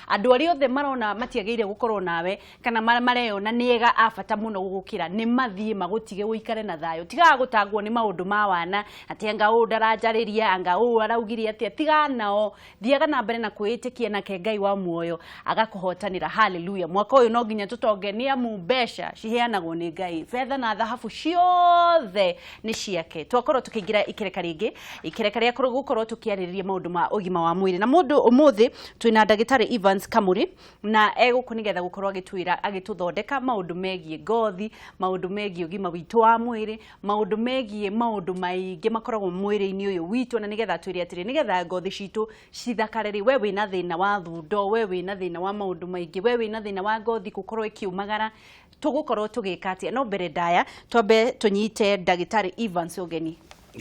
Andũ arĩa othe marona matiagĩrĩire gũkorwo nawe kana mareyona nĩ ega a bata mũno gũgũkĩra, nĩ mathiĩ magũtige ũikare na thayũ. Tigaga gũtangwo nĩ maũndũ ma wana atĩ anga ũũ ndaranjarĩria, anga ũũ araugire atĩa. Tiga nao, thiaga na mbere na kwĩĩtĩkia, nake Ngai wa muoyo agakũhotanĩra. Haleluya! Mwaka ũyũ no nginya tũtonge, nĩ amu mbeca ciheanagwo nĩ Ngai, betha na thahabu ciothe nĩ ciake. Twakorwo tũkĩingĩra ikereka rĩngĩ, ikereka rĩa gũkorwo tũkĩarĩrĩria maũndũ ma ũgima wa mwĩrĩ, na mũndũ ũmũthĩ twĩna ndagĩtarĩ Evans Kamuri, na egũkũ nĩgetha gũkorwo agĩtwĩra, agĩtũthondeka maũndũ megiĩ ngothi, maũndũ megiĩ ũgima witũ wa mwĩrĩ, maũndũ megiĩ maũndũ maingĩ makoragwo mwĩrĩ-inĩ ũyũ witũ, na nĩgetha atwĩre atĩrĩ, nĩgetha ngothi citũ cithakare rĩ, we wĩna thĩna wa thundo, we wĩna thĩna wa maũndũ maingĩ, we wĩna thĩna wa ngothi gũkorwo ĩkĩũmagara, tũgũkorwo tũgĩka atĩa? No mbere ndaya twambe tũnyite ndagĩtarĩ Evans ũgeni.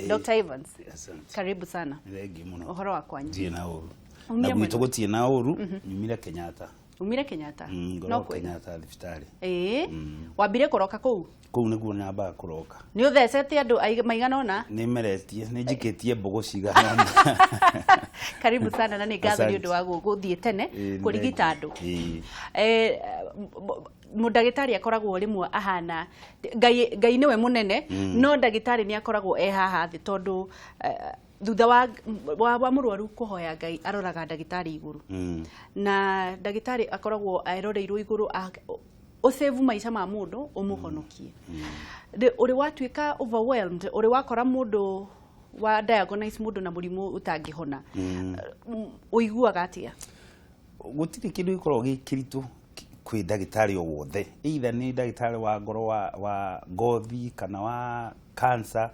Dr. Evans. Asante. Karibu sana. Thengi mũno. Ũhoro wa kwanyu? Ndirĩ na ũru. Umire Na gwitũ mwena? Gũtirĩ na ũru, nyumire Kenyatta. Umire Kenyatta? Ngoragwo No kwega. Kenyatta thibitarĩ. Ĩĩ, wambire kũroka kũu? Kũu nĩguo nyambaga kũroka. Nĩ ũthecete andũ maigana ũna? Nĩ meretie, nĩ njikĩtie mbũgũ cigana ũna. Karibu sana, na nĩ ngatho nĩ Asante. ũndũ wa gũthiĩ tene Ĩĩ, nĩ kũrigita thengi. andũ. Ĩĩ. Mũndagĩtarĩ akoragwo rĩmwe ahana Ngai. Ngai nĩwe mũnene, no ndagĩtarĩ nĩ akoragwo e haha thĩ, tondũ thutha wa mũrwaru kũhoya Ngai, aroraga ndagĩtarĩ igũrũ, na ndagĩtarĩ akoragwo eroreirwo igũrũ ũsave maica ma mũndũ, ũmũhonokie. Ũrĩ watuĩka overwhelmed, ũrĩ wakora mũndũ wa diagnose mũndũ na mũrimũ ũtangĩhona, ũiguaga atĩa? Gũtirĩ kĩndũ gĩkoragwo gĩ kĩritũ kwĩ ndagĩtarĩ o wothe, either nĩ ndagĩtarĩ wa ngoro, wa ngothi kana wa cancer.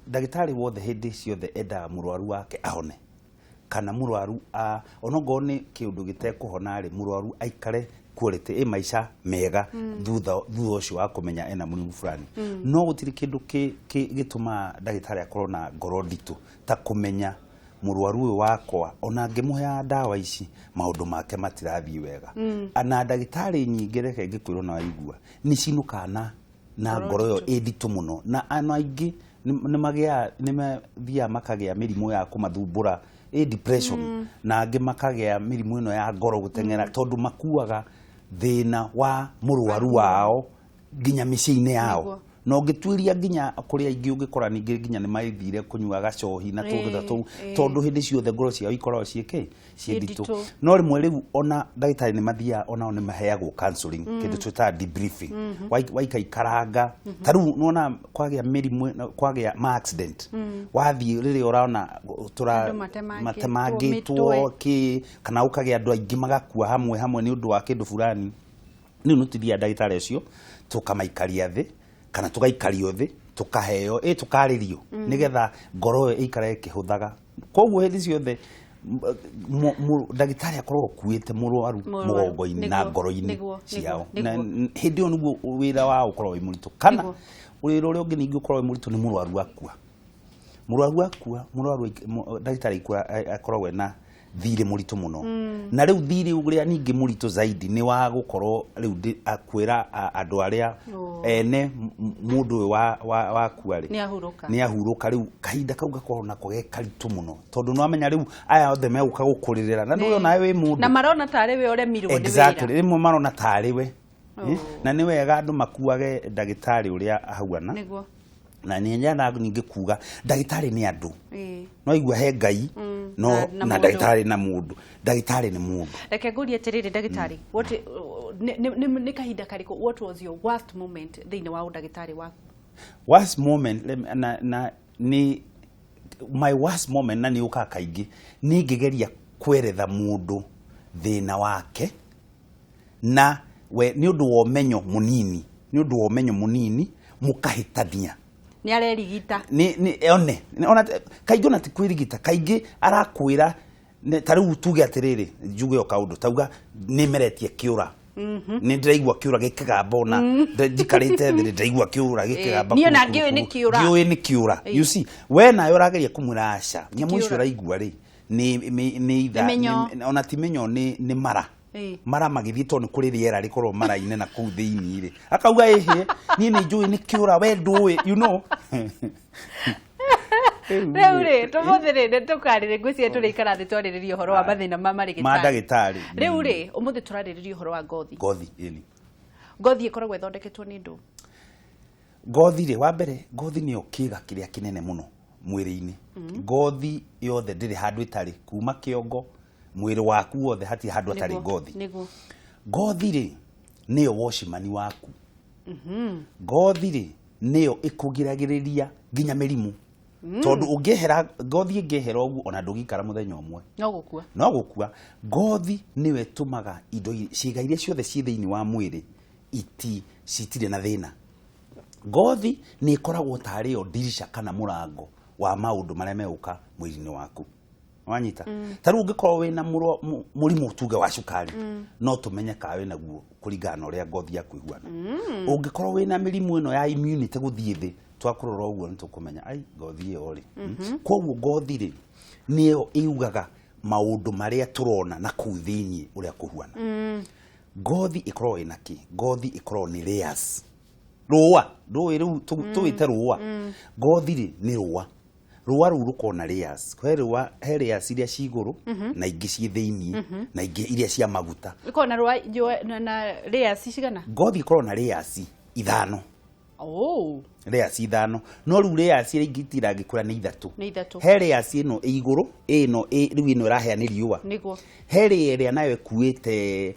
Ndagĩtarĩ wothe hĩndĩ ciothe endaga mũrwaru wake ahone, kana mũrwaru onokorwo nĩ kĩũndũ gĩtekũhona rĩ, mũrwaru aikare quality ĩ maica mega thutha ũcio wa kũmenya ena mũrimũ fulani. No gũtirĩ kĩndũ gĩtũmaga ndagĩtarĩ akorwo na ngoro nditũ ta kũmenya mũrwaru ũyũ wakwa, ona ngĩmũheaga ndawa ici, maũndũ make matirathiĩ wega. Na ndagĩtarĩ nyingĩ, reke ngĩkwĩrwo na waigua, nĩ cinũkaga na ngoro ĩyo ĩ nditũ mũno, na ana aingĩ nĩ magĩaga, nĩ mathiaga makagĩa mĩrimũ ya kũmathumbũra, ĩ depression, na angĩ makagĩa mĩrimũ ĩno ya ngoro gũteng'era, tondũ makuaga thĩna wa mũrwaru wao nginya mĩciĩ-inĩ yao. Na ũngĩtuĩria nginya kũrĩa aingĩ, ũngĩkora ningĩ nginya nĩ mathire kũnyua gacohi na tũndũ ta tũu, tondũ hĩndĩ ciothe ngoro ciao ikoragwo ciĩ kĩ, ciĩ nditũ. Nditũ. No rĩmwe rĩu ona ndagĩtarĩ nĩ mathiaga, onao nĩ maheagwo counseling, kĩndũ twĩtaga debriefing. Waikaikaranga ta rĩu nĩwona kwagĩa mĩrimũ kwagĩa ma accident, wathiĩ rĩrĩa ũrona tũra Andũ matemangĩtwo matemangĩtwo mĩtwe. kĩ, kana ũkagĩa andũ aingĩ magakua hamwe hamwe nĩ ũndũ wa kĩndũ fulani, rĩu nĩ tũthiaga ndagĩtarĩ ũcio tũkamaikaria thĩ, kana tũgaikario thĩ, tũkaheo ĩ tũkarĩrio, nĩgetha ngoro ĩyo ĩikare ĩkĩhũthaga. Koguo hĩndĩ ciothe ndagĩtarĩ akoragwo akuĩte mũrwaru Mũrwaru, mũgongo-inĩ na ngoro-inĩ ciao. Na hĩndĩ ĩyo nĩguo wĩra wao ũkoragwo wĩ mũritũ. Kana wĩra ũrĩa ũngĩ ningĩ ũkoragwo wĩ mũritũ nĩ mũrwaru akua. Mũrwaru akua, mũrwaru ndagĩtarĩ aikua akoragwo ena thirĩ mũritũ mũno. Na rĩu thirĩ ũrĩa ningĩ mũritũ zaidi nĩ wa gũkorwo rĩu akwĩra andũ arĩa ene mũndũ ũyũ wakua rĩ, Nĩ ahurũka. Nĩ ahurũka. Rĩu kahinda kau gakoragwo nako ge karitũ mũno, tondũ nĩ wamenya rĩu aya othe megũka gũkũrĩrĩra, na ndũĩ onawe wĩ mũndũ. Na marona tarĩ we ũremirwo nĩ Exactly. wĩra. Rĩmwe marona tarĩ we. Oh. Na nĩ wega andũ makuage ndagĩtarĩ ũrĩa ahuana. Na nĩ nyendaga ningĩ kuga ndagĩtarĩ nĩ andũ. No igua he Ngai, no na na mũndũ. Ndagĩtarĩ na mũndũ, ndagĩtarĩ nĩ mũndũ. Reke ngũrie atĩrĩrĩ, ndagĩtarĩ, what nĩ kahinda karĩkũ, what was your worst moment thĩinĩ wa ũndagĩtarĩ waku? Worst moment, na nĩ my worst moment, na nĩ ũkaga kaingĩ, nĩ ngĩgeria kweretha mũndũ thĩna wake, na we nĩ ũndũ wa ũmenyo mũnini, nĩ ũndũ wa ũmenyo mũnini mũkahĩtania. Nĩ arerigita. Nĩ one ona kaingĩ ona ti kwĩrigita, kaingĩ arakwĩra ta rĩu tuge atĩrĩrĩ, njuge o kaũndũ, tauga nĩ meretie kĩũra, nĩ ndĩraigua kĩũra gĩkĩgamba, ona njikarĩte thĩ nĩ ndĩraigua kĩũra gĩkĩgamba. Niĩ ona kuru, ngĩũĩ kuru, nĩ kĩũra. Ngĩũĩ nĩ kĩũra. You see, we nawe ũrageria kũmwĩra aca, nyamũ icio kĩũra. ũraigua rĩ, nĩ itha Nĩ mĩnyoo. Ona ti mĩnyoo, nĩ mara. Mara magĩthiĩ, tondũ nĩ kũrĩ rĩera rĩkoragwo mara-inĩ na kũu thĩinĩ rĩ, akauga ĩhĩ, niĩ nĩ njũĩ nĩ kĩũra, we ndũĩ. Rĩu rĩ, tũmũthĩ rĩ, nĩ tũkarĩrĩ ngwĩciria tũrĩikara thĩ twarĩrĩrie ũhoro wa mathĩna ma marĩgĩtarĩ. Ma ndagĩtarĩ. Rĩu rĩ, ũmũthĩ tũrarĩrĩria ũhoro wa ngothi. Ngothi, ĩni. Ngothi ĩkoragwo ĩthondeketwo nĩ ndũ? Ngothi rĩ, wa mbere, ngothi nĩyo kĩga kĩrĩa kĩnene mũno mwĩrĩ-inĩ. Ngothi yothe ndĩrĩ handũ ĩtarĩ, kuma kĩongo, mwĩrĩ waku wothe hatirĩ handũ hatarĩ ngothi. Nĩguo. Ngothi rĩ, nĩyo wocimani waku. Ngothi rĩ, nĩyo ĩkũgiragĩrĩria nginya mĩrimũ. Tondũ ũngĩehera, ngothi ĩngĩehera ũguo, ona ndũngĩikara mũthenya ũmwe. No gũkua. No gũkua. Ngothi nĩyo ĩtũmaga indo ciĩga iria ciothe ciĩ thĩinĩ wa mwĩrĩ citirĩ na thĩna. Ngothi nĩ ĩkoragwo tarĩ yo ndirisha kana mũrango wa maũndũ marĩa megũka mwĩrĩ-inĩ waku. Wanyita? Ta rĩu ũngĩkorwo wĩna mũrimũ tuge wa cukari, no tũmenye kana wĩna guo kũringana na ũrĩa ngothi yaku ĩhuana. Ũngĩkorwo wĩna mĩrimũ ĩno ya immunity gũthiĩ thĩ, twakũrora ũguo nĩ tũkũmenya, ai, ngothi ĩyo rĩ. Koguo ngothi rĩ, nĩyo ĩugaga maũndũ marĩa tũrona na kũu thĩiniĩ ũrĩa kũhuana. Ngothi ĩkoragwo ĩna kĩ? Ngothi ĩkoragwo nĩ layers. Rũa, rũĩ rũu tũwĩte rũa. Ngothi rĩ, nĩ rũa. Rũa rũu rũkoragwo na layers. He rũa, he layers iria ci igũrũ, na ingĩ ci thĩiniĩ, na ingĩ iria cia maguta. Ĩkoragwo na rũa, njũa, na layers cigana? Ngothi ĩkoragwo na layers ithano. Oh. Layers ithano. No rĩu layers iria ingĩ itirangĩkũra nĩ ithatũ. Nĩ ithatũ. He layers ĩno ĩ igũrũ, ĩno ĩ, rĩu ĩno ĩrahĩa nĩ riũa. Nĩguo. He layer ĩrĩa nayo ĩkuĩte,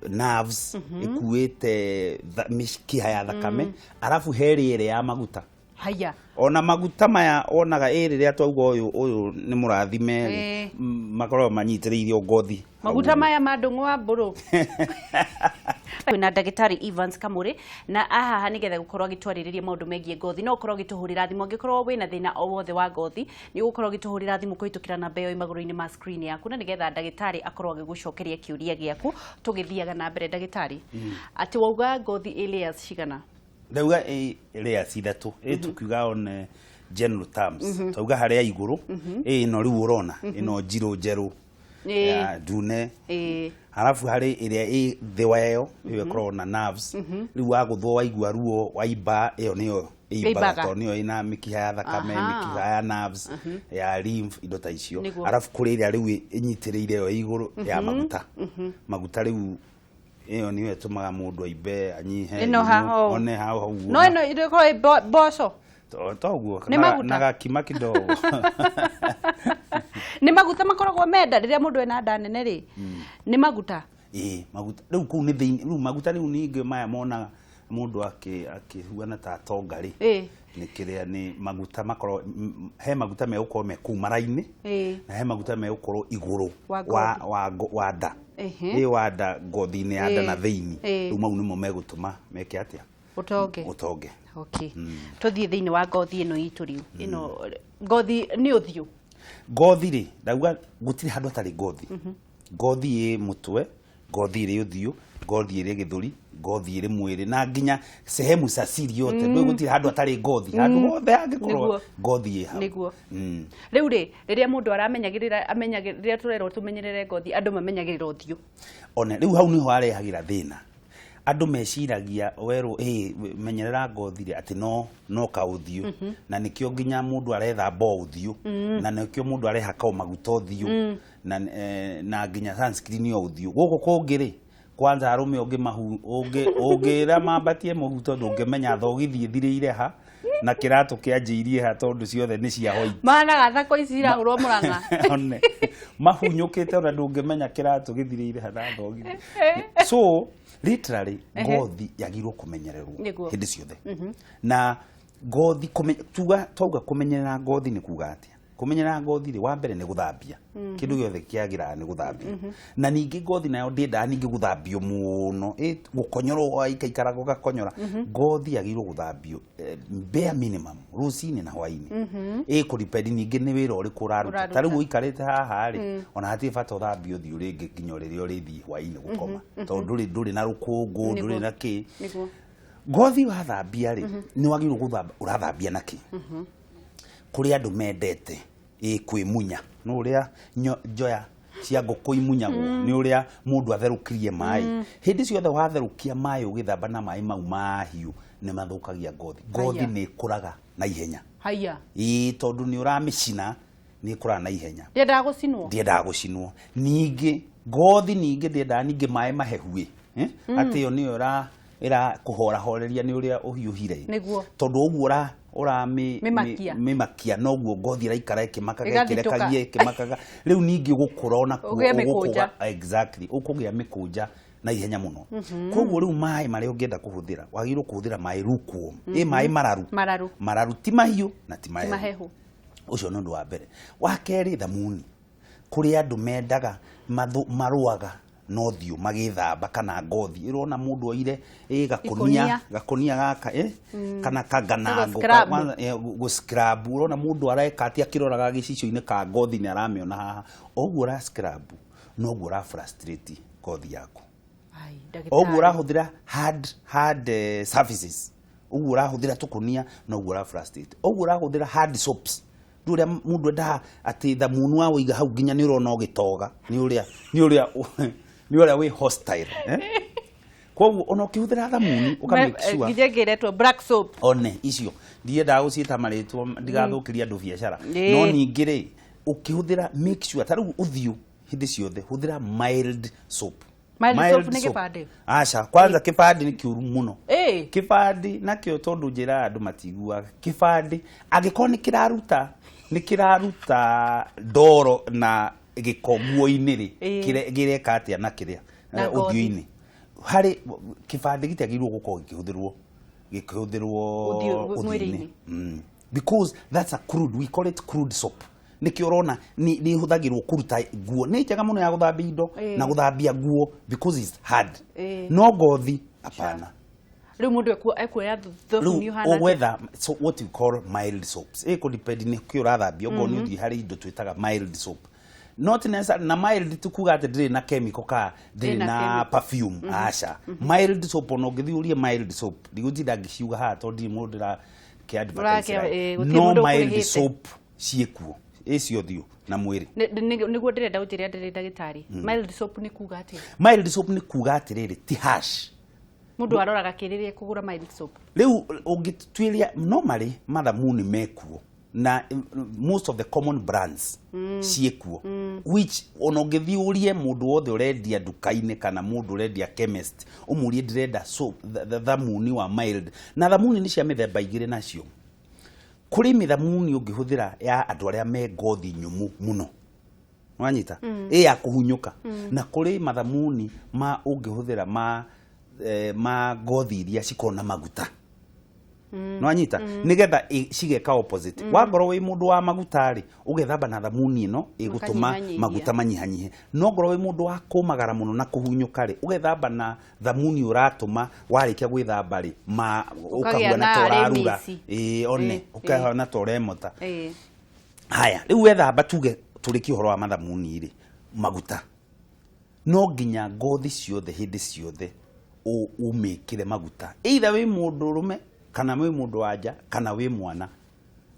nerves, ĩkuĩte mĩkiha ya thakame, arabu he layer ĩrĩa ya maguta. Haya. Ona maguta maya wonaga ĩ rĩrĩa twauga ũyũ nĩ mũrathime rĩ, makoragwo manyitĩrĩirio ngothi. Maguta maya ma ndũng'ũ wa mbũrũ. Na ndagĩtarĩ Evans Kamuri, na ahaha nĩgetha gũkorwo agĩtwarĩrĩria maũndũ megiĩ ngothi. No ũkorwo ũgĩtũhũrĩra thimũ angĩkorwo wĩna thĩna o wothe wa ngothi, nĩ ũgũkorwo ũgĩtũhũrĩra thimũ kũhĩtũkĩra namba ĩyo ĩ magũrũ-inĩ ma screen yaku, na nĩgetha ndagĩtarĩ akorwo agĩgũcokeria kĩũria gĩaku. Tũgĩthiaga na mbere ndagĩtarĩ, atĩ wauga ngothi ĩ layers cigana? Ndauga ĩ layers ithatũ, ĩ tukiuga on general terms. Twauga harĩa igũrũ, ĩ ĩno rĩu ũrona, ĩno njirũ njerũ, ya ndune. Halafu harĩ ĩrĩa ĩ thĩ wa ĩyo, ĩyo ĩkoragwo na nerves. Rĩu wagũthwo waigua ruo, waimba, ĩyo nĩyo ĩimbaga, Ĩimbaga. tondũ nĩyo ĩna mĩkiha ya thakame, mĩkiha ya nerves, ya lymph, indo ta icio. Nĩguo. Halafu kũrĩ ĩrĩa rĩu ĩnyitĩrĩire ĩyo igũrũ ya maguta. Maguta rĩu ĩyo nĩyo ĩtũmaga mũndũ aimbe, anyihe, Ĩno haha ũũ. one hau hau ũguo. No ĩno ĩkoragwo ĩ mboco. To ũguo, Nĩ maguta. na gakima kidogo. Nĩ maguta makoragwo menda rĩrĩa mũndũ ena nda nene rĩ. Nĩ maguta. Ĩĩ, maguta. Rĩu kũu nĩ thĩinĩ, rĩu maguta rĩu ningĩ maya monaga mũndũ akĩhuana ta atonga rĩ. Nĩ kĩrĩa nĩ maguta makoragwo, he maguta megũkorwo me kũu mara-inĩ, na he maguta megũkorwo igũrũ Wa ngothi. wa nda. Ĩ wa nda, ngothi-inĩ ya nda na thĩinĩ. Rĩu mau nĩmo megũtũma meke atĩa? Ũtonge. Ũtonge. Okay. Tũthiĩ thĩinĩ wa ngothi ĩno itũ rĩu. Ĩno ngothi nĩ ũthiũ. Ngothi rĩ, ndauga gũtirĩ handũ hatarĩ ngothi. Ngothi ĩ mũtwe, ngothi ĩrĩ ũthiũ, ngothi ĩrĩ gĩthũri, ngothi ĩrĩ mwĩrĩ, na nginya sehemu za siri yote. Ndũĩ gũtirĩ handũ hatarĩ ngothi. Handũ hothe hangĩkorwo ngothi ĩ hau. Nĩguo. Rĩu rĩ, rĩrĩa mũndũ aramenyagĩrĩra, amenyagĩrĩra, rĩrĩa tũrerwo tũmenyerere ngothi, andũ mamenyagĩrĩra ũthiũ. One, rĩu hau nĩho harehagĩra thĩna. Andũ meciragia werwo, menyerera ngothi rĩ, atĩ no kaũthiũ. Na nĩkĩo nginya mũndũ arethamba o ũthiũ. Na nĩkĩo mũndũ arehaka o maguta ũthiũ. Na nginya sunscreen o ũthiũ. Gũkũ kũngĩ rĩ, kwanza arũme ũngĩra mambatie mũhu tondũ ũngĩmenya thogithi ĩthirĩire ha, na kĩratũ kĩanjĩirie ha tondũ ciothe nĩ cia white. Mahanaga thako ici irahũrwo Mũrang'a. One, mahunyũkĩte ona ndũngĩmenya kĩratũ gĩthirĩire ha na thogithi. So, literally, ngothi yagĩrĩirwo kũmenyererwo hĩndĩ ciothe. Na ngothi twauga kũmenyerera ngothi nĩ kuga atĩa? Kũmenyerera ngothi rĩ, wa mbere nĩ gũthambia. Kĩndũ gĩothe kĩagĩraga nĩ gũthambio. Na ningĩ ngothi nayo ndĩendaga ningĩ gũthambio mũno. Gũkonyorwo ikaikara gũgakonyora. Ngothi yagĩrĩirwo gũthambio, bare minimum, rũcinĩ na hwaĩ-inĩ. Kũdepend ningĩ nĩ wĩra ũrĩkũ ũraruta. Ũraruta. Ta rĩu ũikarĩte haha rĩ, ona hatirĩ bata ũthambie ũthiũ rĩngĩ nginya rĩrĩa ũrĩthiĩ hwaĩ-inĩ gũkoma. Tondũ ndũrĩ na rũkũngũ, ndũrĩ na kĩ. Ngothi wathambia rĩ, nĩ wagĩrĩirwo gũthamba, ũrathambia na kĩ? Kũrĩ andũ mendete kwĩmunya. Nĩ ũrĩa njoya cia ngũkũ imunyagwo, nĩ ũrĩa mũndũ atherũkirie maĩ. Hĩndĩ ciothe watherũkia maĩ ũgĩthamba na maĩ mau mahiũ, nĩ mathũkagia ngothi. Ngothi Haya. nĩ ĩkũraga na ihenya. Haya. Ĩĩ, tondũ nĩ ũramĩcina, nĩ ĩkũraga na ihenya. Ndiendaga gũcinwo. Ndiendaga gũcinwo. Ningĩ ngothi ningĩ ndĩendaga ningĩ maĩ mahehu ĩ, eh? Atĩ ĩyo nĩyo ĩra kũhorahoreria nĩ ũrĩa ũhiũhire. Nĩguo. Tondũ ũguo ũra Mĩmakia. Mĩmakia, noguo ngothi ĩraikara ĩkĩmakaga. Ĩgathitũka. Ĩkĩrekagia ĩkĩmakaga. Rĩu ningĩ ũgũkũra onakuo Ũgĩe mĩkũnja. Exactly, ũkũgĩa mĩkũnja na ihenya mũno. Koguo rĩu maĩ marĩa ũngĩenda kũhũthĩra, wagĩrĩirwo kũhũthĩra maĩ lukewarm, ĩ maĩ mararu. Mararu. Mararu, ti mahiũ na ti mahehu. Mahehu. Ũcio nĩ ũndũ wa mbere. Wa kerĩ, thamuni. Kũrĩ andũ mendaga marũaga na ũthiũ magĩthamba kana ngothi. Ĩrona mũndũ oire ĩ gakonia. Ikũnia. Gakonia gaka kana kaganango. Gũ-scrub. Gũ-scrub. Ũrona mũndũ areka atĩ akĩroraga gĩcicio-inĩ ka ngothi nĩ aramĩona haha. O ũguo ũra scrub, noguo ũra frustrate ngothi yaku. Ai, ndagĩtarĩ. O ũguo ũrahũthĩra hard surfaces, ũguo ũrahũthĩra tũkũnia, noguo ũra frustrate. Ũguo ũrahũthĩra hard soaps, nĩ ũrĩa mũndũ endaga atĩ thamuni wa wĩiga hau nginya nĩ ũrona ũgĩtoga, nĩ ũrĩa wĩ hostile, eh? Koguo ona ũkĩhũthĩra thamuni ũka make sure Nginya ĩngĩretwo black soap. One icio ndiendaga gũciĩta marĩtwa ndigathũkĩrie andũ biacara. No ningĩ rĩ, ũkĩhũthĩra, make sure ta rĩu ũthiũ hĩndĩ ciothe hũthĩra mild soap. Mild soap nĩ kĩbandĩ? Aca, kwanza kĩbandĩ nĩ kĩũru mũno. Kĩbandĩ nakĩo, tondũ njĩra andũ matiguaga, kĩbandĩ angĩkorwo nĩ kĩraruta ndoro na gĩko nguo-inĩ rĩ, kĩreka atĩa na kĩrĩa Na ngothi. Ũthiũ-inĩ harĩ kĩbandĩ gĩtiagĩrĩirwo gũkorwo gĩkĩhũthĩrwo Ũthiũ- ũthiũ-inĩ. Mwĩrĩ-inĩ. Because that's a crude, we call it crude soap. Nĩkĩo ũrona nĩ ĩhũthagĩrwo kũruta nguo. Nĩ njega mũno ya gũthambia indo na gũthambia nguo because it's hard. No ngothi hapana. Rĩu mũndũ ekuoya thabuni Rĩu ũhana atĩa? ũgwetha so what you call mild soaps. Ĩ depend nĩ kĩ ũrathambia. Okorwo nĩ ũthiĩ harĩ indo twĩtaga mild soap, not necessarily na mild ti kuga atĩ ndĩrĩ na chemical ka ndĩrĩ Ndĩrĩ na na chemical. perfume. Aca, mild soap ona ũngĩthiĩ ũrie mild soap, ndigũtinda ngĩciuga haha tondũ ndirĩ mũndũ ndĩra kĩ advertise. Gũtirĩ No mũndũ mild ũkũrĩhĩte. soap ciĩkuo ĩ cio ũthiũ na mwĩrĩ. Nĩguo ndĩrenda ũnjĩre atĩrĩ ndagĩtarĩ, mild soap nĩ kuga atĩa? Mild soap nĩ kuga atĩrĩrĩ, ti harsh. Mũndũ aroraga kĩ rĩrĩa ekũgũra mild soap? Rĩu ũngĩtuĩria normally mathamuni mekuo na most of the common brands ciĩkuo, which ona ũngĩthiĩ ũrie mũndũ wothe ũrendia nduka-inĩ kana mũndũ ũrendia chemist, ũmũrie ndĩrenda soap, thamuni wa mild. Na thamuni nĩ cia mĩthemba igĩrĩ nacio. Kũrĩ mĩthamuni ũngĩhũthĩra ya andũ arĩa me ngothi nyũmũ mũno, wanyita, ĩ ya kũhunyũka, na kũrĩ mathamuni ma ũngĩhũthĩra ma ngothi iria cikoragwo na maguta, nwanyita, nĩgetha cigeka opposite. Wangorwo wĩ mũndũ wa maguta rĩ, ũgethamba na thamuni ĩno ĩgũtũma Makanyihanyihia. Maguta manyihanyihe. No ngorwo wĩ mũndũ wa kũmagara mũno na kũhunyũka rĩ, ũgethamba na thamuni ũratũma warĩkia gwĩthamba rĩ, ma Ũkagĩa ũkahuana na ta ũrarura. rĩmĩci. Ĩĩ, one ũkahana ta ũremota. Haya, rĩu wethamba, tuge tũrĩkie ũhoro wa mathamuni rĩ, maguta, no nginya ngothi ciothe hĩndĩ ciothe ũmĩkĩre maguta, either wĩ mũndũ ũrũme kana wĩ mũndũ wa nja kana wĩ mwana,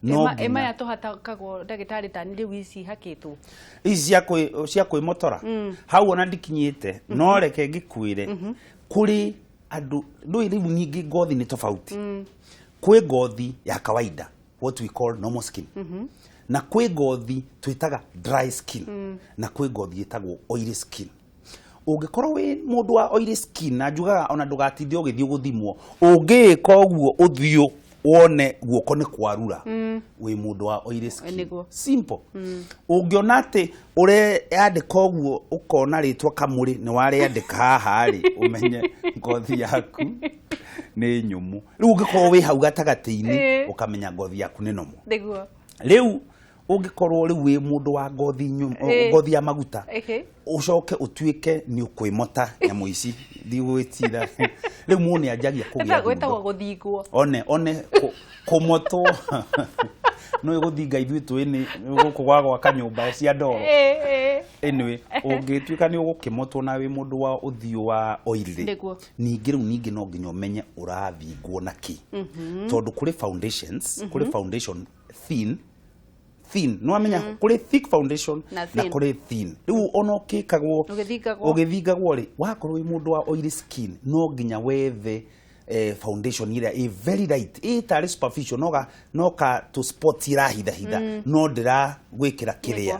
no Ĩ maya nginya. tũhatakagwo ndagĩtarĩ tani rĩu ici hakĩtwo? Ici cia kwĩmotora hau ona ndikinyĩte, no reke ngĩkwĩre kũrĩ andũ ndũĩ. Rĩu ningĩ ngothi nĩ tofauti. Kwĩ ngothi ya kawaida, what we call normal skin, na kwĩ ngothi twĩtaga dry skin, na kwĩ ngothi ĩtagwo oily skin. Ũngĩkorwo wĩ mũndũ wa oily skin, na njugaga ona ndũgatinde ũgĩthiĩ gũthimwo, ũngĩĩka ũguo ũthiũ wone guoko nĩ kwarura, wĩ mũndũ wa oily skin. Nĩguo. Simple. Ũngĩona atĩ ũreyandĩka ũguo ũkona rĩtwa kamũrĩ nĩ warĩandĩka haha rĩ, ũmenye ngothi yaku nĩ nyũmũ. Rĩu ũngĩkorwo wĩ hau gatagatĩ-inĩ, ũkamenya ngothi yaku nĩ normal. Rĩu ũngĩkorwo rĩu wĩ mũndũ wa ngothi nyũmũ, ngothi ya maguta, ũcoke ũtuĩke nĩ ũkwĩmota nyamũ ici ndigũgĩtira, rĩu mũndũ nĩ anjagia kũgĩa Gwĩtagwo thundo. gũthingwo. One kũmotwo no ĩgũthinga ithuĩ twĩ nĩ gũkũ gwa gwaka nyũmba cia ndoro. Anyway, ũngĩtuĩka nĩ ũgũkĩmotwo na wĩ mũndũ wa ũthiũ wa oily, ningĩ rĩu ningĩ no nginya ũmenye ũrathingwo na kĩ, tondũ kũrĩ foundations, kũrĩ foundation thin thin, nĩ wamenya kũrĩ thick foundation na na thin. Kũrĩ thin. Rĩu ona ũkĩkagwo Ũgĩthingagwo. Ũgĩthingagwo rĩ, wakorwo wĩ mũndũ wa oily skin, no nginya wethe foundation ĩrĩa ĩ very light, ĩ tarĩ superficial, no ka tũ spots irahithahitha, no ndĩragwĩkĩra kĩrĩa.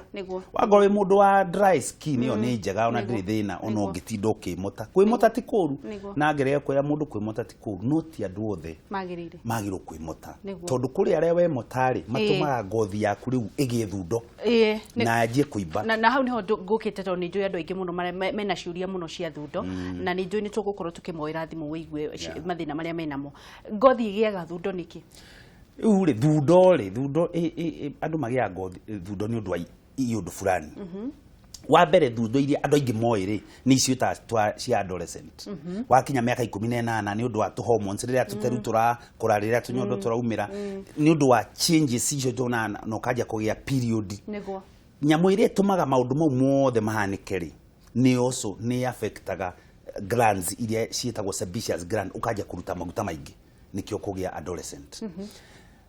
Wangorwo wĩ mũndũ wa dry skin, ĩyo nĩ njega ona ndĩrĩ thĩna ona ũngĩtinda ũkĩmota. Kwĩmota ti kũru, na ngerege kwĩra mũndũ kwĩmota ti kũru, no ti andũ othe magĩrĩire magĩrĩirwo kwĩmota, tondũ kũrĩ arĩa wemota rĩ, matũmaga ngothi yaku rĩu ĩgĩe thundo na yanjie kũimba. Na hau niho ngũkĩte, tondũ nĩ njũĩ andũ aingĩ mũno mena ciũria mũno cia thundo, na nĩ njũĩ nĩ tũgũkorwo tũkĩmoera thimũ wĩigue mathĩna marĩa menamo. Ngothi ĩgĩaga thundo nĩkĩ? Rĩu rĩ, thundo rĩ, thundo andũ magĩaga ngothi thundo nĩ ũndũ wa iũndũ fulani. Wa mbere, thundo iria andũ aingĩ moĩ rĩ, nĩ icio ta cia adolescent, wakinya mĩaka 18, nĩ ũndũ wa tũ hormones, rĩrĩa tũteru tũrakũra, rĩrĩa tũnyondo tũraumĩra, nĩ ũndũ wa changes icio tuonaga na ũkanjia kũgĩa period. Nyamũ ĩrĩa ĩtũmaga maũndũ mau mothe mahanĩke rĩ, nĩ also nĩ affectaga glands iria ciĩtagwo sebaceous gland, ũkanjia kũruta maguta maingĩ, nĩkĩo kũgĩa adolescent.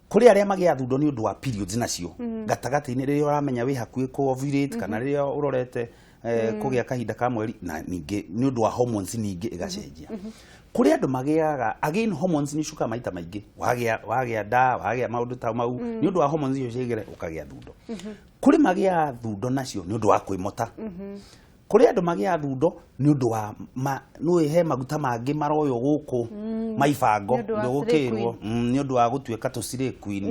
Kũrĩ arĩa magĩaga thundo nĩ ũndũ wa periods nacio gatagatĩ-inĩ, rĩrĩa ũramenya wĩ hakuhĩ kũ ovulate, kana rĩrĩa ũrorete kũgĩa kahinda ka mweri, na ningĩ nĩ ũndũ wa hormones ningĩ ĩgacenjia. Kũrĩ andũ magĩaga again hormones nĩ icukaga maita maingĩ, wagĩa nda, wagĩa maũndũ ta mau, nĩ ũndũ wa hormones icio ciaigĩre ũkagĩa thundo. Kũrĩ magĩaga thundo nacio nĩ ũndũ wa kwĩmota. Kũrĩ andũ magĩaga thundo nĩ ũndũ wa nĩ he maguta mangĩ maroywo gũkũ maibango. Nĩ ũndũ wa ndũgũkĩrwo nĩ ũndũ wa gũtuĩka tũ slay queen,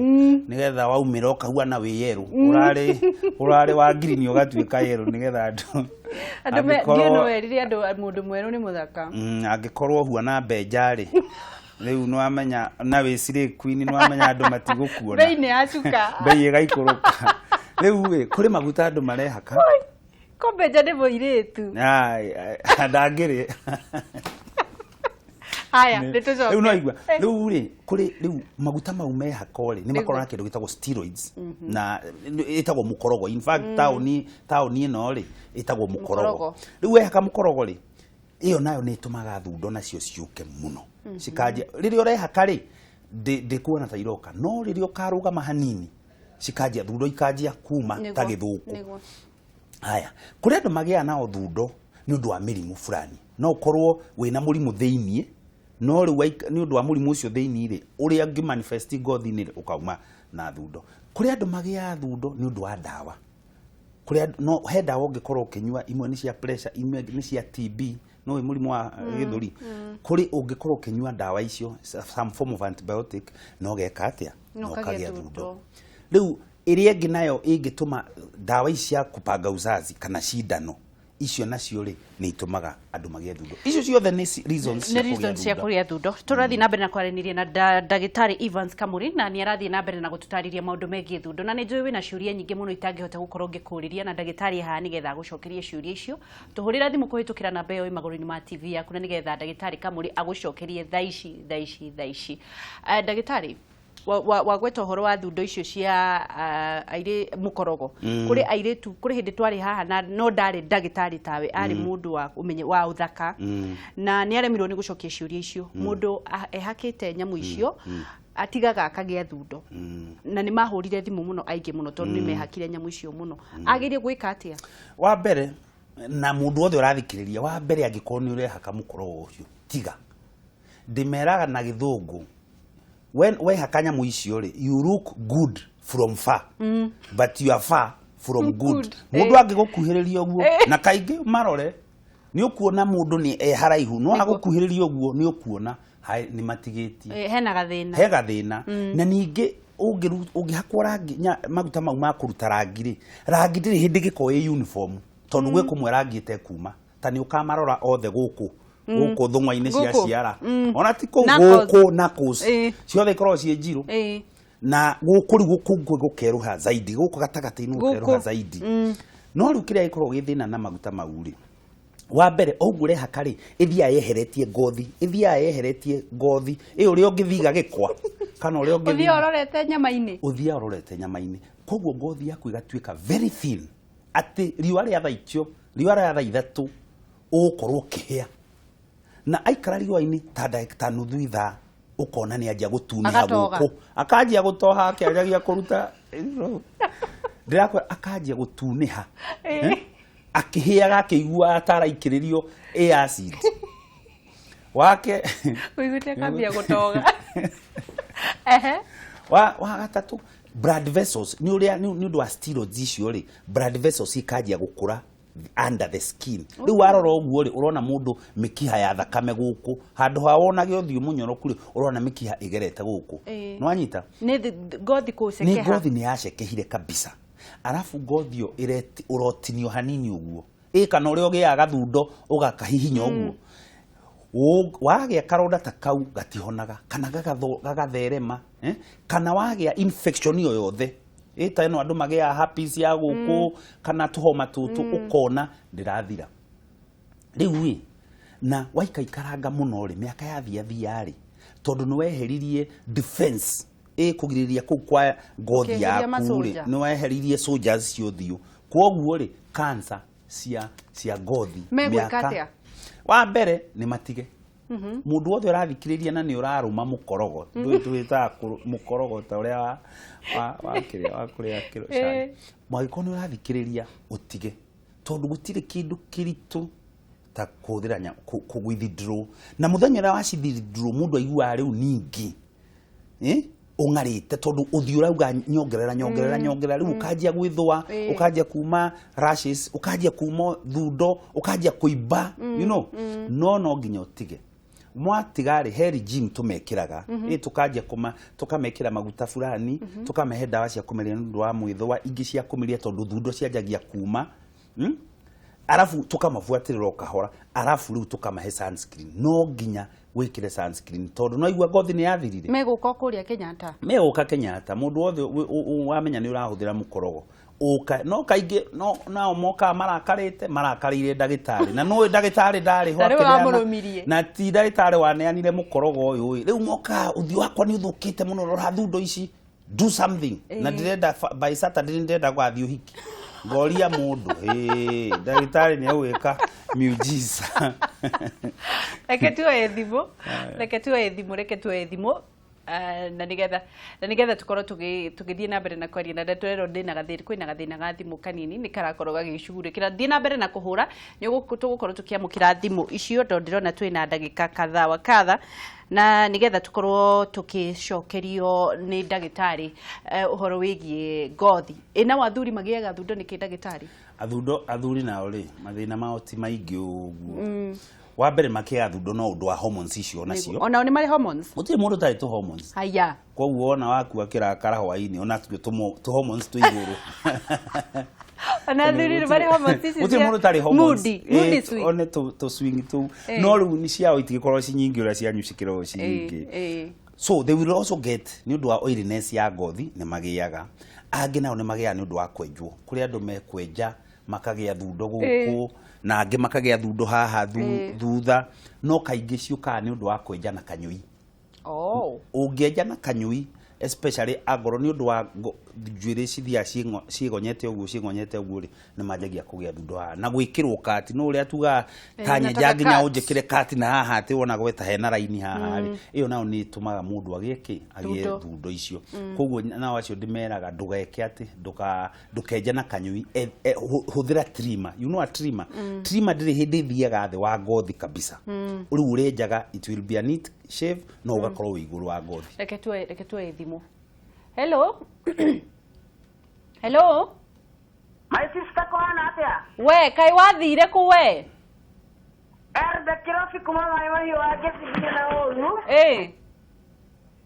nĩgetha waumĩra ũkahuana wĩ yerũ, ũrarĩ wa green ũgatuĩka yerũ, nĩgetha andũ Andũ ndiĩ no erire andũ mũndũ mwerũ nĩ mũthaka. Angĩkorwo huana mbenja rĩ, rĩu nĩwamenya na wĩ slay queen, nĩwamenya andũ matigũkuona. Bei nĩ yacuka. Bei ĩgaikũrũka. Rĩu ĩ kũrĩ maguta andũ marehaka. Ko mbenja nĩ mũirĩtu? Ai, ai, ndangĩrĩ. Haya, nĩ tũcoke. Rĩu no igua rĩu rĩ, kũrĩ rĩu maguta mau mehako rĩ, nĩ makoragwo na kĩndũ gĩtagwo steroids, na ĩtagwo mũkorogo. In fact, taũni ĩno rĩ, ĩtagwo mũkorogo. Mũkorogo. Rĩu wehaka mũkorogo rĩ, ĩyo nayo nĩ ĩtũmaga thundo nacio ciũke mũno, cikanjia rĩrĩa ũrehaka rĩ, ndĩkuona ta iroka, no rĩrĩa ũkarũgama hanini, cikanjia, thundo ikanjia kuma ta gĩthũkũ. Haya, kũrĩ andũ magĩaga nao thundo nĩ ũndũ wa mĩrimũ fulani. No ũkorwo wĩna mũrimũ thĩiniĩ, no rĩu nĩ ũndũ wa mũrimũ ũcio thĩiniĩ rĩ, ũrĩa ũngĩ manifest ngothi-inĩ rĩ, ũkauma na thundo. Kũrĩ andũ magĩaga thundo nĩ ũndũ wa ndawa. Kũrĩ andũ, no he ndawa ũngĩkorwo ũkĩnyua, imwe nĩ cia pressure, imwe nĩ cia TB, no wĩ mũrimũ wa gĩthũri. Kũrĩ ũngĩkorwo ũkĩnyua ndawa icio, some form of antibiotic, no geka atĩa? No No kagĩa kagĩa thundo. thundo. Rĩu ĩrĩa ĩngĩ nayo ĩngĩtũma, ndawa ici cia kupanga uzazi kana cindano icio nacio rĩ, nĩ itũmaga andũ magĩe thundo. Icio ciothe nĩ reasons nĩ cia kũgĩa reasons cia thundo. kũgĩa thundo. Tũrathiĩ na mbere na kwaranĩria na ndagĩtarĩ Evans Kamuri, na nĩ arathiĩ na mbere na gũtũtarĩria maũndũ megiĩ thundo, na nĩ njũĩ wĩna ciũria nyingĩ mũno itangĩhota gũkorwo ngĩkũrĩria, na ndagĩtarĩ haha nĩgetha agũcokerie ciũria icio. Tũhũrĩra thimũ kũhĩtũkĩra namba ĩyo ĩ magũrũ-inĩ ma TV yaku, na nĩgetha ndagĩtarĩ Kamuri agũcokerie thaa ici, thaa ici, thaa ici. Ndagĩtarĩ, wagweta ũhoro wa thundo icio cia airĩ mũkorogo. Kũrĩ airĩtu, kũrĩ hĩndĩ twarĩ haha na no ndarĩ ndagĩtarĩ tawe, arĩ mũndũ wa ũmenye wa ũthaka, na nĩ aremirwo nĩ gũcokia ciũria icio. Mũndũ ehakĩte nyamũ icio atigaga akagĩa thundo, na nĩ mahũrire thimũ mũno aingĩ mũno, tondũ nĩ mehakire nyamũ icio mũno. Agĩrĩire gwĩka atĩa? Wa mbere, na mũndũ wothe ũrathikĩrĩria, wa mbere, angĩkorwo nĩ ũrehaka mũkorogo ũcio, tiga. Ndĩmeraga na gĩthũngũ, when wehaka nyamũ icio rĩ, you look good from far, but you are far from good. Good. Mũndũ angĩgũkuhĩrĩria ũguo, na kaingĩ marore, nĩ ũkuona mũndũ nĩ e haraihu, no agũkuhĩrĩria ũguo nĩ ũkuona nĩ matigĩtie. Hena gathĩna. He gathĩna. Na ningĩ ũngĩhakwo rangi, maguta mau ma kũruta rangi rĩ, rangi ndĩrĩ hĩndĩ gĩkorwo ĩ uniform, tondũ gwĩ kũmwe rangi ĩtekuma. Ta nĩ ũkamarora othe gũkũ gũkũ thũng'wa-inĩ cia Gũkũ. ciara, ona ti kũu. Knuckles. Gũkũ knuckles ciothe ikoragwo ciĩ njirũ, na gũkũ rĩu gũkũ gũkerũha zaidi, gũkũ gatagatĩ-inĩ gũkerũha Gũkũ. zaidi. No rĩu kĩrĩa gĩkoragwo gĩ thĩna na maguta mau rĩ, wa mbere, o ũguo ũrehaka rĩ, ĩthiaga yeheretie ngothi, ĩthiaga yeheretie ngothi ĩ ũrĩa ũngĩthiga gĩkwa kana ũrĩa ũthiĩ ũngĩthiga ũrorete nyama-inĩ. Ũthiaga ũrorete nyama-inĩ, koguo ngothi yaku ĩgatuĩka very thin, atĩ riũa rĩa thaa icio, riũa rĩa thaa 3, ũgũkorwo ũkĩhĩa, na aikara riũa-inĩ ta ndagĩka ta nuthu ithaa, ũkona nĩ anjia gũtunĩha. Agatoga. Gũkũ akanjia gũtoha, akĩanjagia kũruta, ndĩrakwĩra akanjia gũtunĩha. Eh? Akĩhĩaga akĩiguaga ta araikĩrĩrio ĩ acid. Wake Ũiguĩte akambia gũtoga. Ehe. Wa gatatũ, blood vessels nĩ ũrĩa nĩ ũndũ wa steroids icio rĩ, blood vessels ikanjia gũkũra under the skin. Rĩu warora ũguo rĩ, ũrona mũndũ mĩkiha ya thakame gũkũ handũ ha wonage ũthiũ mũnyoroku rĩ, ũrona mĩkiha ĩgerete gũkũ. Nĩ wanyita? Nĩ ngothi Nĩ kũcekeha. Ngothi nĩ yacekehire kabisa, arabu ngothi ĩyo ũrotinio hanini ũguo ĩ, kana ũrĩa ũgĩaga gathundo ũgakahihinya ũguo. Wagĩa karonda ta kau gatihonaga kana gagatherema, eh? Kana wagĩa infection o yothe ĩ ta ĩno andũ magĩaga herpes ya gũkũ kana tũhoma tũtũ, ũkona ndĩrathira. Rĩu ĩ na waikaikaranga mũno rĩ, mĩaka yathia rĩ, tondũ nĩ weheririe defense ĩ kũgirĩrĩria kũu kwa ngothi Ũkĩeheria yaku rĩ, masoldier. Nĩ weheririe soldiers cia ũthiũ, kwoguo rĩ, cancer cia ngothi Megwĩka mĩaka- atĩa? Wa mbere nĩ matige. Mũndũ wothe ũrathikĩrĩria na nĩ ũrarũma mũkorogo, ndũĩ twĩtaga mũkorogo ta ũrĩa wa kĩrĩa wa kũrĩa kĩro cai, mwangĩkorwo nĩ ũrathikĩrĩria, ũtige, tondũ gũtirĩ kĩndũ kĩritũ ta kũhũthĩra kũ withdraw, na mũthenya ũrĩa waci withdraw mũndũ aiguaga rĩu ningĩ, eh? Ũng'arĩte, tondũ ũthiũ ũrauga nyongerera, nyongerera, nyongerera. Rĩu ũkanjia gwĩthũa, ũkanjia kuma rashes, ũkanjia kuma thundo, ũkanjia kũimba, no nginya ũtige. Mwatiga rĩ, he regime tũmekĩraga ĩ, tũkanjia kũma tũkamekĩra maguta fulani, tũkamahe ndawa cia kũmeria nĩ ũndũ wa mwĩthũa, ingĩ cia kũmeria tondũ thundo cianjagia kuma, Arabu tũkamabuatĩrĩra o kahora, arabu rĩu tũkamahe sunscreen. No nginya wĩkĩre sunscreen tondũ no igua ngothi nĩ yathirire. Megũka o kũrĩa Kenyatta? Megũka Kenyatta. Mũndũ wothe wamenya nĩ ũrahũthĩra mũkorogo, ũka. No kaingĩ no nao mokaga marakarĩte, marakarĩire ndagĩtarĩ, na nũĩ ndagĩtarĩ ndarĩ ho Na rĩu akĩneana- wamũrũmirie. Na ti ndagĩtarĩ waneanire mũkorogo ũyũ ĩ. Rĩu mokaga, ũthiũ wakwa nĩ ũthũkĩte mũno, rora thundo ici, do something, na ndĩrenda by Saturday ndĩrenda gũgathiĩ ũhiki. Ngoria mũndũ, ĩ ndagĩtarĩ nĩ egwĩka miujiza. Reke tuoye thimũ, reke tuoye thimũ, reke tuoye thimũ. Na nigetha tukorwo tũgĩthiĩ na mbere na kwaria na ndeto ĩno, ndĩna gathĩna, kwĩna gathĩna ga thimũ kanini, nĩ karakorwo gagĩcugurĩkĩra. Thiĩ na mbere na kũhũra, nĩ tũgũkorwo tũkĩamũkĩra thimũ icio, tondũ ndĩrona twĩna ndagĩka kadha wa kadha, na nigetha tũkorwo tũkĩcokerio nĩ ndagĩtarĩ ũhoro wĩgiĩ ngothi. Ĩ nao athuri magĩaga thundo nĩkĩ, ndagĩtarĩ? Athundo, athuri nao rĩ, mathĩna mao ti maingĩ ũguo. Wa mbere makĩaga thundo no ũndũ wa hormones icio nacio. Onao nĩ marĩ hormones? Gũtirĩ mũndũ ũtarĩ tũ hormones. Haya. Koguo wona waku akĩrakara hwainĩ, ona tuo tũ hormones twĩ igũrũ. Ona athuri nĩ marĩ hormones ici Gũtirĩ cia mũndũ ũtarĩ hormones. Moody swing. One tũ swing tũu, no rĩu nĩ ciao itigĩkorwo ci nyingĩ ũrĩa cianyu cikĩragwo ci nyingĩ. So they will also get nĩ ũndũ wa oiliness ya ngothi, nĩ magĩaga. Angĩ nao nĩ magĩaga nĩ ũndũ wa kwenjwo, kũrĩ andũ mekwenja makagĩa thundo gũkũ, na angĩ makagĩa thundo haha thutha, no kaingĩ ciũkaga nĩ ũndũ wa kwenja na kanyũi. Ũngĩenja na kanyũi especially angorwo nĩ ũndũ wa njuĩrĩ cithiaga ciĩgonyete ũguo, ciĩgonyete ũguo rĩ, nĩ manjagia kũgĩa thundo haha na gwĩkĩrwo kati no ũrĩa tugaga ta nyenja nataka nginya cut. Ũnjĩkĩre kati na haha atĩ wona gweta hena raini haha rĩ, ĩyo nayo nĩ ĩtũmaga mũndũ agĩe kĩ, agĩe Thundo. Thundo icio. Koguo nao acio ndĩmeraga ndũgeke atĩ ndũkenje na kanyũi, hũthĩra trimmer. You know a trimmer? Trimmer ndĩrĩ hĩndĩ ĩthiaga thĩ wa ngothi kabisa. Rĩu ũrĩenjaga, it will be a neat shave, no ũgakorwo wĩ igũrũ wa ngothi. Reke tuoye thimũ. Hello, hello. My sister, kũhana atĩa? We kaĩ wathire kũ we? Erde Kĩrobi kuma Maĩ Mahiũ wa ngĩcithie na ũru.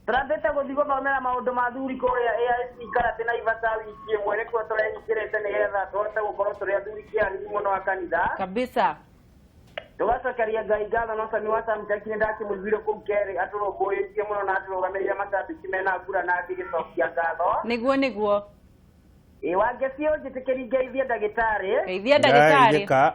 Tũrambĩte gũthiĩ gũthomera maũndũ ma thuri kũrĩa AIC Karate na Ivata wiki ĩmwe, nĩkuo tũrehingĩrĩte nĩgetha tũhote gũkorwo tũrĩ athuri kĩarĩru mũno a kanitha. Kabisa. Tũgacokeria Ngai ngatho no Sami wa Samjaki nĩ ndakĩmũiguire kũu kerĩ atũrũmbũyĩtie mũno na atũrũgamĩrĩire macambĩki mena ngura na ngĩgĩcokia ngatho. Nĩguo. Ĩ Wangeci, ũnjĩtĩkĩri ngeithie ndagĩtarĩ. Geithia ndagĩtarĩ. Geithĩka.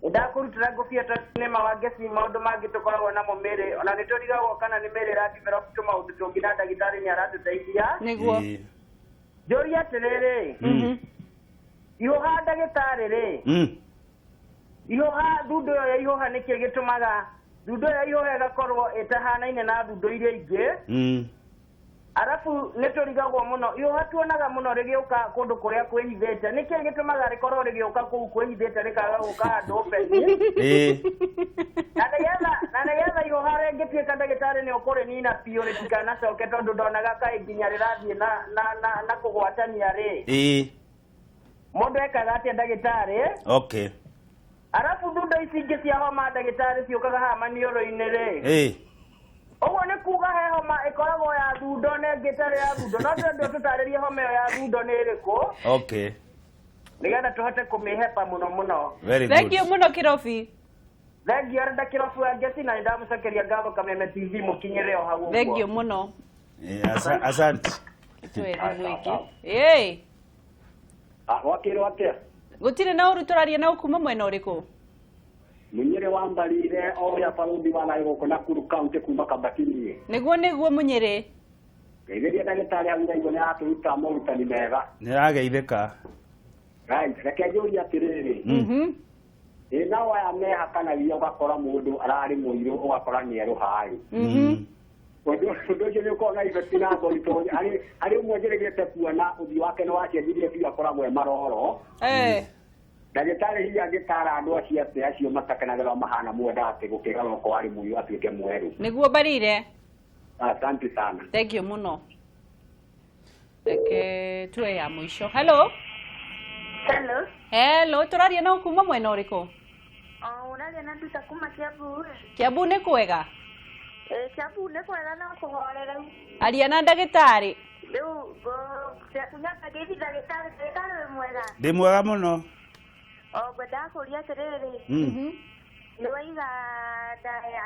Ndakũrutĩra ngũbia tondũ nĩma Wangeci, maũndũ mangĩ tũkoragwo namo mĩrĩ ona nĩ tũrigagwo kana nĩ mĩrĩ ĩradevelop tũmaũndũ tũngĩ, na ndagĩtarĩ nĩ aratũteithia. Nĩguo. Njũrie atĩrĩrĩ, ihũha ndagĩtarĩ rĩ, ihũha, thundo ĩyo ya ihũha, nĩkĩ gĩtũmaga thundo ĩyo ya ihũha ĩgakorwo ĩtahanaine na thundo iria ingĩ? Arabu nĩ tũrigagwo mũno, ihũha tuonaga mũno rĩgĩũka kũndũ kũrĩa kwĩhithĩte. Nĩkĩ gĩtũmaga rĩkorwo rĩgĩũka kũu kwĩhithĩte rĩkaga gũka handũ open? Na nĩgetha ndagĩtarĩ nĩ ũkũrĩnina biũ rĩtikanacoke tondũ ndonaga kaĩ nginya rĩrathiĩ na kũgwatania rĩ. Ĩĩ. Mũndũ ekaga atĩa ndagĩtarĩ? Okay. Arabu thundo ici ingĩ cia homa ndagĩtarĩ ciũkaga haha maniũrũ-inĩ rĩ. Ĩĩ. Ũguo nĩ kuga he homa ĩkoragwo ya thundo na ĩngĩ ĩtarĩ ya thundo. No ndĩrenda ũtũtarĩrie homa ĩyo ya thundo nĩ ĩrĩkũ? Okay. Nĩgetha tũhote kũmĩhepa mũno mũno. Very good. Thank you mũno Kĩrobi. Thank you arenda Kĩrobi wa Ngeci na nĩndamũcokeria ngatho Kameme TV mũkinyĩre o hau ũguo. Thank you mũno. Asante. Tuwe thimũ ĩngĩ. Ĩĩ. Wakĩrwo atĩa? Gũtirĩ na ũru tũraria na ũkuma mwena ũrĩkũ? Munyĩrĩ wa Mbarire o ũrĩa barũthi wa thayũ gũkũ Nakuru County kuma Kabatini. Nĩguo Munyĩrĩ. Ngeithĩria ndagĩtarĩ hau ndaigua nĩ aratũruta morutani mega. Nĩ arageithĩka. Right, reke njũrie atĩrĩrĩ. Ĩ nao aya mehakanagia ũgakora mũndũ ararĩ mũirũ ũgakora nĩ erũha-ĩ. Ũndũ ũcio nĩ ũkoragwo na effect na ngothi tondũ harĩ ũmwe njĩrĩgĩte kuona ũthiũ wake nĩ wacenjirie biũ akoragwo e maroro. Ndagĩtarĩ hihi angĩtara andũ acio atĩ acio matakenagĩra mahana mwenda atĩ gũkĩgarũra okorwo arĩ mũirũ atuĩke mwerũ. Nĩguo Mbarire. Asante sana. Thank you mũno. Reke tuwe ya mũico. Hello. Hello. Hello, tũraria na kuma mwena ũrĩkũ? Ũraria na Nduta kuma Kiambu. Kiambu nĩ kwega? Kiambu nĩ kwega no kũhorera. Aria na ndagĩtarĩ. Rĩu nyamba ngeithi ndagĩtarĩ, ndagĩtarĩ wĩ mwega? Ndĩ mwega mũno. O ngwendaga kũũria atĩrĩrĩ. Nĩ waiga nda ya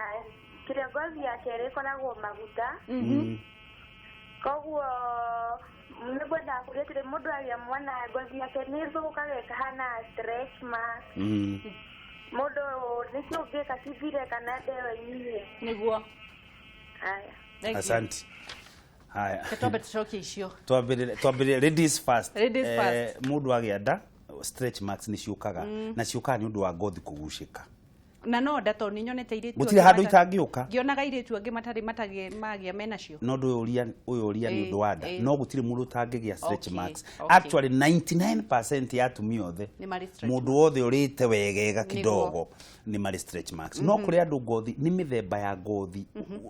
kĩrĩa ngothi ya kerĩ ĩkoragwo maguta. Koguo nĩ ngwendaga kũũria atĩrĩ, mũndũ agĩa mwana ngothi yake nĩ ĩthũkaga ĩkahana stretch mark. Mũndũ nĩkĩ ũngĩka cithire kana ndewa inyihie? Nĩguo. Haya. Asante. Haya. Twambe tũcokie icio. Twambĩrĩre ladies first. Ladies first. Mũndũ agĩa nda stretch marks nĩ ciũkaga na ciũkaga nĩ ũndũ wa ngothi kũgucĩka. Na no nda tondũ nĩ nyonete airĩtu Gũtirĩ handũ itangĩũka. Ngĩonaga airĩtu angĩ matarĩ magĩa menacio. No ndũ ũyũ ũria nĩ ũndũ wa nda. No gũtirĩ mũndũ ũtangĩgĩa stretch marks. Okay. Actually 99% ya atumia othe mũndũ wothe ũrĩte wegega kidogo nĩ marĩ stretch marks. No kũrĩ andũ ngothi nĩ mĩthemba ya ngothi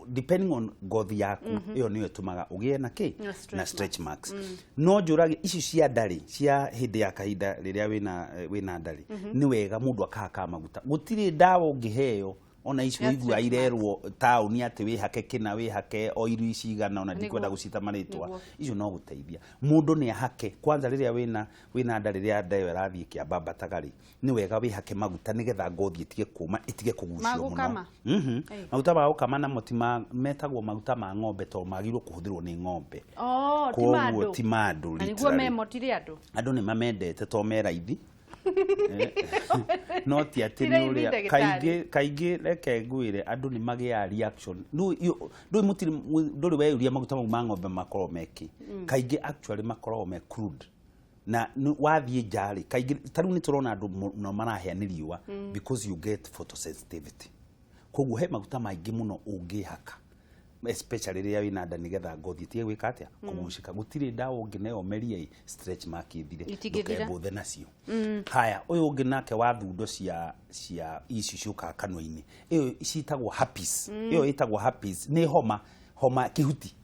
depending on ngothi yaku ĩyo nĩyo ĩtũmaga ũgĩe na kĩ na stretch marks. No njũragie ici cia ndarĩ cia hĩndĩ ya kahinda rĩrĩa wĩna ndarĩ nĩ wega mũndũ akahaka maguta. Gũtirĩ ndawa ũngĩheo ona ici ũigua irerwo taũni atĩ wĩhake kĩna wĩhake o irio ici igana ona ndikwenda gũcita marĩtwa icio no gũteithia mũndũ nĩ ahake kwanza rĩrĩa wĩna nda rĩrĩa nda ĩyo ĩrathiĩ ĩkĩambambataga rĩ nĩ wega wĩhake maguta nĩgetha ngothi ĩtige kũma ĩtige kũgucio mũno. Maguta ma gũkama namo ti metagwo maguta ma ng'ombe tondũ magĩrĩirwo kũhũthĩrwo nĩ ng'ombe. Koguo ti ma andũ. Nĩguo memo tirĩ andũ. Andũ nĩ mamendete tondũ me raithi. No ti atĩ nĩ ũrĩa kaingĩ reke ngwĩre andũ nĩ magĩaga reaction. Ndũrĩ weyũria maguta mau ma ng'ombe makoragwo mekĩ. Kaingĩ actually makoragwo me crude. Na wathiĩ nja rĩ kaingĩ ta rĩu nĩ tũrona andũ mũno marahĩa nĩ riũa because you get photosensitivity. Koguo he maguta maingĩ mũno ũngĩhaka especially rĩrĩa wĩna nda nĩgetha ngothi ĩtige gwĩka atĩa kũgucĩka. Gũtirĩ ndawa ũngĩneo ũmerie stretch mark ĩthire ndũkembũthe nacio. Haya ũyũ ũngĩ nake wa thundo cia ici ciũkaga kanua-inĩ ĩyo citagwo herpes. Ĩyo ĩtagwo herpes nĩ homa kĩhuti.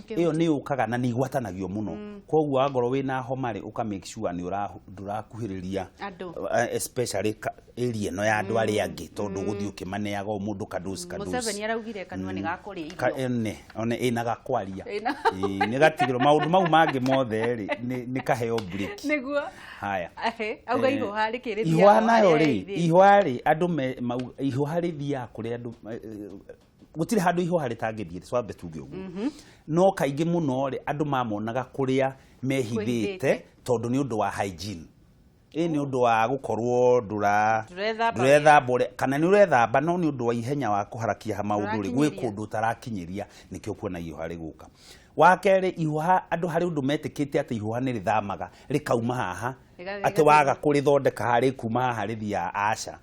Ĩyo nĩ yũkaga na nĩ igwatanagio mũno. Koguo wangorwo wĩna homa rĩ ũka make sure nĩ ndũrakuhĩrĩria especially area ĩno ya andũ arĩa angĩ tondũ gũthiĩ ũkĩmaneaga o mũndũ kadosi kadosi. Museveni araugire kanua nĩ gakũrĩa irio. One ĩna gakwaria. Nĩ gatigĩrwo maũndũ mau mangĩ mothe rĩ nĩ kaheo break. Nĩguo. Haya. Auga ihũha rĩkĩ rĩthiaga. Ihũha nayo rĩ ihũha rĩ andũ ihũha rĩthiaga kũrĩa andũ gũtirĩ handũ ihũha rĩtangĩthiĩ twambe tuge ũguo. No kaingĩ mũno rĩ andũ mamonaga kũrĩa mehithĩte tondũ nĩ ũndũ wa hygiene. Ĩ nĩ ũndũ wa gũkorwo ndũrethamba ũrĩa kana nĩ ũrethamba no nĩ ũndũ wa ihenya wa kũharakia maũndũ rĩ gwĩ kũndũ ũtarakinyĩria nĩkĩo kuona ihũha rĩgũka. Wa kerĩ ihũha andũ harĩ ũndũ metĩkĩtie atĩ ihũha nĩ rĩthamaga rĩkauma haha atĩ waga kũrĩthondeka haha rĩkuma haha rĩthiaga aca.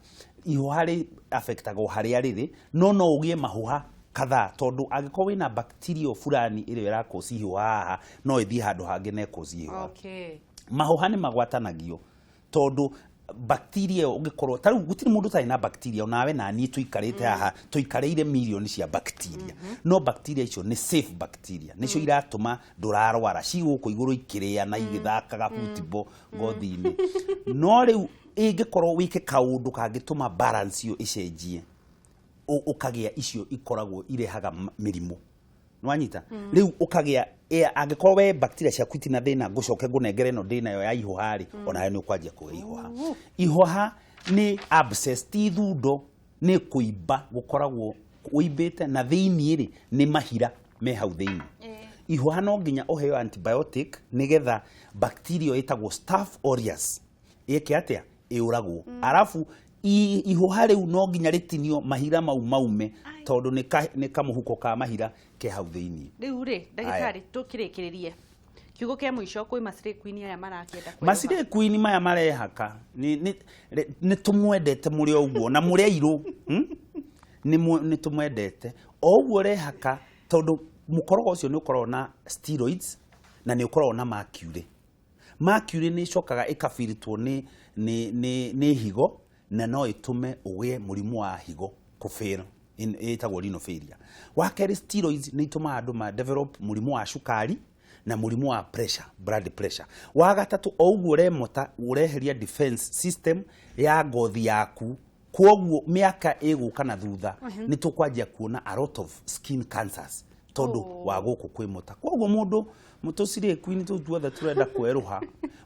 Ihũha rĩ affectagwo harĩa rĩrĩ no no ũgĩe mahũha kadhaa tondũ angĩkorwo wĩna bacteria fulani ĩrĩa ĩrakũci ihũha haha no ĩthiĩ handũ hangĩ na ĩkũci ihũha. Mahũha nĩ magwatanagio tondũ Bacteria ĩyo ũngĩkorwo ta rĩu gũtirĩ mũndũ ũtarĩ na bacteria, onawe na niĩ tũikarĩte haha tũikarĩire mirioni cia bacteria, no bacteria icio nĩ safe bacteria, nĩcio iratũma ndũrarwara, ci gũkũ igũrũ ikĩrĩa na igĩthakaga football ngothi-inĩ. No rĩu ĩngĩkorwo wĩke kaũndũ kangĩtũma balance ĩyo ĩcenjie, ũkagĩa icio ikoragwo irehaga mĩrimũ. Nĩwanyita? Rĩu ũkagĩa angĩkorwo we bacteria ciaku itina thĩna, ngũcoke ngũnengere ĩno ndĩnayo ya ihũha rĩ, onayo nĩ ũkwanjia kũgĩa ihũha. Ihũha nĩ abscess, ti thundo, nĩ kũimba gũkoragwo ũimbĩte na thĩiniĩ rĩ nĩ mahira me hau thĩiniĩ. Ihũha no nginya ũheo antibiotic nĩgetha bacteria ĩtagwo Staph aureus ĩke atĩa? Ĩũragwo. Arabu ihũha rĩu no nginya rĩtinio mahira mau maume, tondũ nĩ kamũhuko ka mahira ke hau thĩiniĩ. Rĩu rĩ, ndagĩtarĩ, tũkĩrĩkĩrĩrie kiugo kĩa mũico kwĩ macirĩ queen aya marakĩenda kwerũha. Macirĩ queen maya marehaka nĩ tũmwendete mũrĩ o ũguo na mũrĩ airũ, Nĩ tũmwendete o ũguo ũrehaka, tondũ mũkorogo ũcio nĩ ũkoragwo na steroids na nĩ ũkoragwo na mercury. Mercury nĩ ĩcokaga ĩkabiritwo nĩ higo na no ĩtũme ũgĩe mũrimũ wa higo kũfail, ĩtagwo renal failure. Wa kerĩ, steroids nĩ itũmaga andũ ma develop mũrimũ wa cukari na mũrimũ wa pressure, blood pressure. Wa gatatũ, o ũguo ũremota ũreheria defense system ya ngothi yaku, kwoguo mĩaka ĩgũka na thutha nĩ tũkwanjia kuona a lot of skin cancers tondũ wa gũkũ kwĩmota. Kwoguo mũndũ mũtũcirĩ queen tũu tuothe tũrenda kwerũha,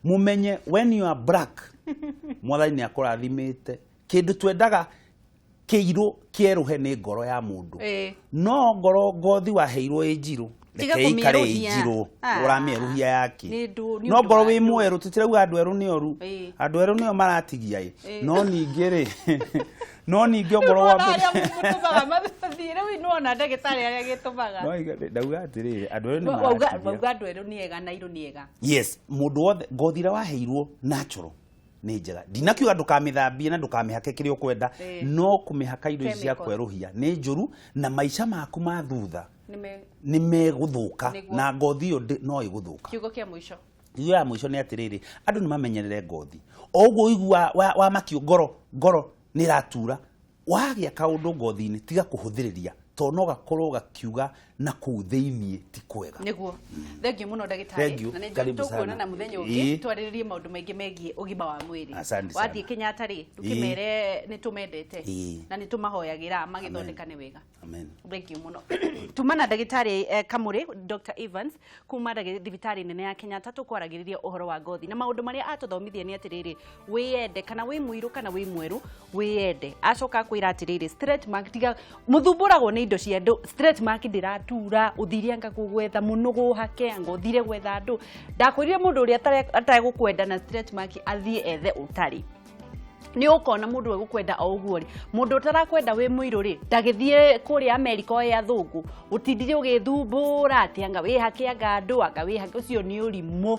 mũmenye when you are black, Mwathani nĩ akũrathimĩte. Kĩndũ twendaga kĩirũ kĩerũhe nĩ ngoro ya mũndũ, no ngoro ngothi waheirwo ĩ njirũ, Tiga reke ĩikare ĩ kũmĩerũhia. njirũ. Ũramĩerũhia yake? Nĩ No ũndũ ngoro wa wĩ andũ. mwerũ, tũtirauga andũ erũ nĩ oru, andũ erũ nĩo maratigia ĩ, no ningĩ rĩ, no ningĩ ongorwo wa Rĩu arĩa mũtũmaga mathiĩ rĩu nĩwona ndagĩtarĩ arĩa gĩtũmaga. No ndauga atĩrĩrĩ, andũ erũ nĩ maratigia. Wauga andũ erũ nĩ ega na irũ nĩ ega. Yes, mũndũ wothe ngothi ĩrĩa waheirwo natural nĩ njega. Ndinakiuga ndũkamĩthambie na ndũkamĩhake kĩrĩa ũkwenda, no kũmĩhaka indo ici cia Chemicals. kwerũhia nĩ njũru na maica maku ma thutha Nĩme nĩ megũthũka Nĩguo. na ngothi ĩyo no ĩgũthũka. Kiugo kĩa mũico. Kiugo ya mũico nĩ atĩrĩrĩ, andũ nĩ mamenyerere ngothi. O ũguo ũigua wa makio ngoro, ngoro nĩ ĩratura, wagĩa kaũndũ ngothi-inĩ tiga kũhũthĩrĩria, tondũ no gakorwo gakiuga na kũu thĩiniĩ ti kwega. Nĩguo. Thank you mũno ndagĩtarĩ. Thank you. Na nĩ Karibu tũkuonana sana. mũthenya ũngĩ twarĩrĩrie maũndũ maingĩ megiĩ ũgima wa mwĩrĩ. Asante sana. Wathiĩ Kenyatta rĩ, ndũkĩmere nĩ tũmendete na nĩ tũmahoyagĩra magĩthondekane wega. Amen. Thank you mũno. Tuma na ndagĩtarĩ Kamũrĩ Dr. Evans kuma thibitarĩ nene ya Kenyatta tũkwaragĩrĩria ũhoro wa ngothi na maũndũ marĩa atũthomithia nĩ atĩrĩrĩ, wĩyende kana wĩ mũirũ kana wĩ mwerũ, wĩyende. Acoka akwĩra atĩrĩrĩ, stretch mark tiga mũthumbũragwo nĩ indo cia andũ, stretch mark ndĩratura, ũthire anga gwetha mũno gũhake, anga ũthire gwetha andũ. Ndakwĩrire mũndũ ũrĩa ategũkwenda na stretch mark athiĩ ethe ũtarĩ. Nĩ ũkona mũndũ egũkwenda o ũguo rĩ, mũndũ ũtarakwenda wĩ mũirũ rĩ, ndagĩthiĩ kũrĩa Amerika o athũngũ, ũtindire ũgĩthumbũra atĩ anga wĩhake anga andũ anga wĩhake, ũcio nĩ ũrimũ.